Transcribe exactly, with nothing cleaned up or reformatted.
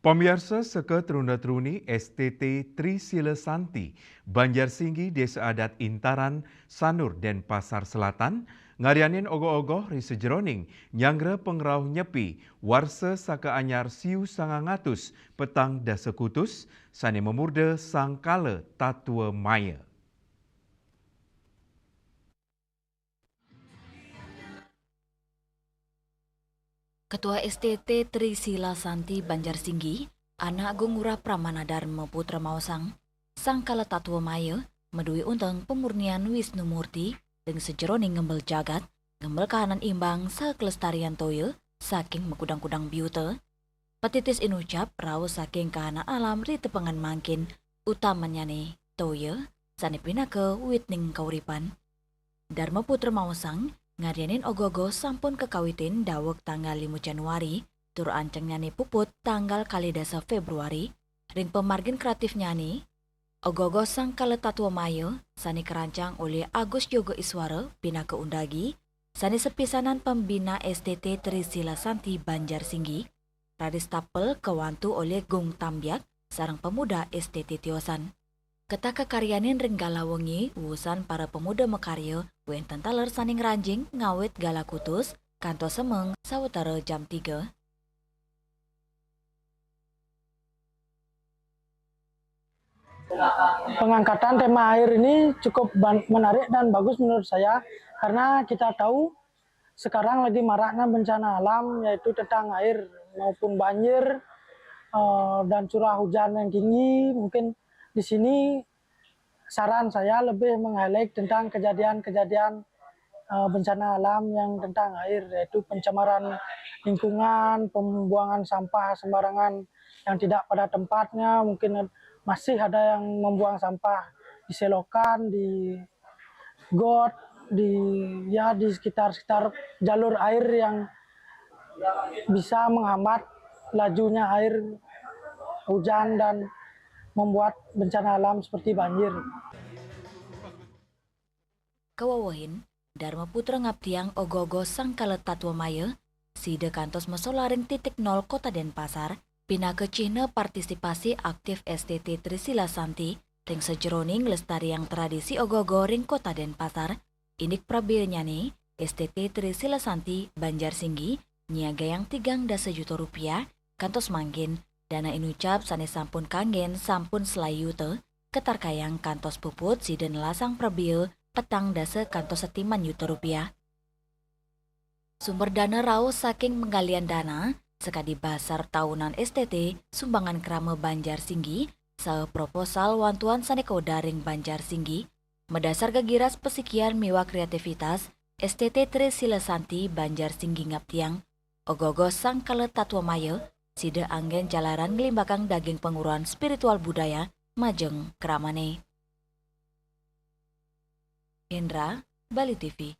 Pamiarsa, seka truna-truni S T T Trisila Santi, Banjar Singgi, Desa Adat Intaran, Sanur, Denpasar Selatan, ngarianin ogoh-ogoh ri sajeroning nyanggra pangrauh Nyepi, warsa saka anyar siu sangang atus petang dasa kutus, sane mamurda Sangkala Tatwa Maya. Ketua S T T Trisila Santi Banjar Singgi, Anak Agung Ngurah Pramana Dharma Putra maosang, Sangkala Tatwa Maya madue unteng pamurnian Wisnu Murti ring sajeroning ngembel jagat, ngembel kahanan imbang saha kalestarian toya saking makudang-kudang biuta. Patitis inucap rauh saking kahanan alam ri tepengan mangkin, utamannyane toya, sane pinaka witning kauripan. Dharma Putra maosang, ngarianin ogoh-ogoh sampun kakawitin daweg tanggal lima Januari, tur ancengnyane puput tanggal kalih dasa Februari, ring pamargin kreatifnyane, ogoh-ogoh Sangkala Tatwa Maya, sane karancang olih Agus Yoga Iswara pinaka undagi, sane sapisanan pembina S T T Trisila Santi Banjar Singgi, raris tapel kawantu olih Gung Tambiak sareng pemuda S T T tiosan. Ketah kakaryanin ring galah wengi, wusan para pemuda makarya wenten taler sane ngranjing ngawit galah kutus kantos semeng sawatara jam tiga. Pengangkatan tema air ini cukup ban-, menarik dan bagus menurut saya, karena kita tahu sekarang lagi maraknya bencana alam, yaitu tentang air maupun banjir, eh, dan curah hujan yang tinggi. Mungkin di sini saran saya lebih meng-highlight tentang kejadian-kejadian, eh, bencana alam yang tentang air, yaitu pencemaran lingkungan, pembuangan sampah sembarangan yang tidak pada tempatnya, mungkin masih ada yang membuang sampah di selokan, di got, di, ya, di sekitar-sekitar jalur air yang bisa menghambat lajunya air hujan dan membuat bencana alam seperti banjir. Kawewehin, Dharma Putra ngaptiang ogoh-ogoh Sangkala Tatwa Maya, sida kantos masolah ring titik nol Kota Denpasar, pinaka cihna partisipasi aktif S T T Trisila Santi ring sajeroning nglestariang tradisi ogoh-ogoh ring Kota Denpasar. Indik prabeanyane, S T T Trisila Santi Banjar Singgi nyiagayang tigang dasa juta rupiah, kantos mangkin dana inucap sane sampun kanggen sampun selayu yuta, katarkayang kantos puput sida nelasang prabea petang dasa kantos setiman yuta rupiah. Sumber dana rauh saking penggalian dana, sakadi basar taunan S T T, sumbangan krama Banjar Singgi, saha proposal wantuan sane kawedar ring Banjar Singgi, madasar gegiras pasikian miwah kreativitas S T T Trisila Santi Banjar Singgi ngaptiang, ogoh-ogoh Sangkala Tatwa Maya, sida anggen jalaran nglimbakang daging panguruan spiritual budaya majeng kramane. Hendra, Bali T V.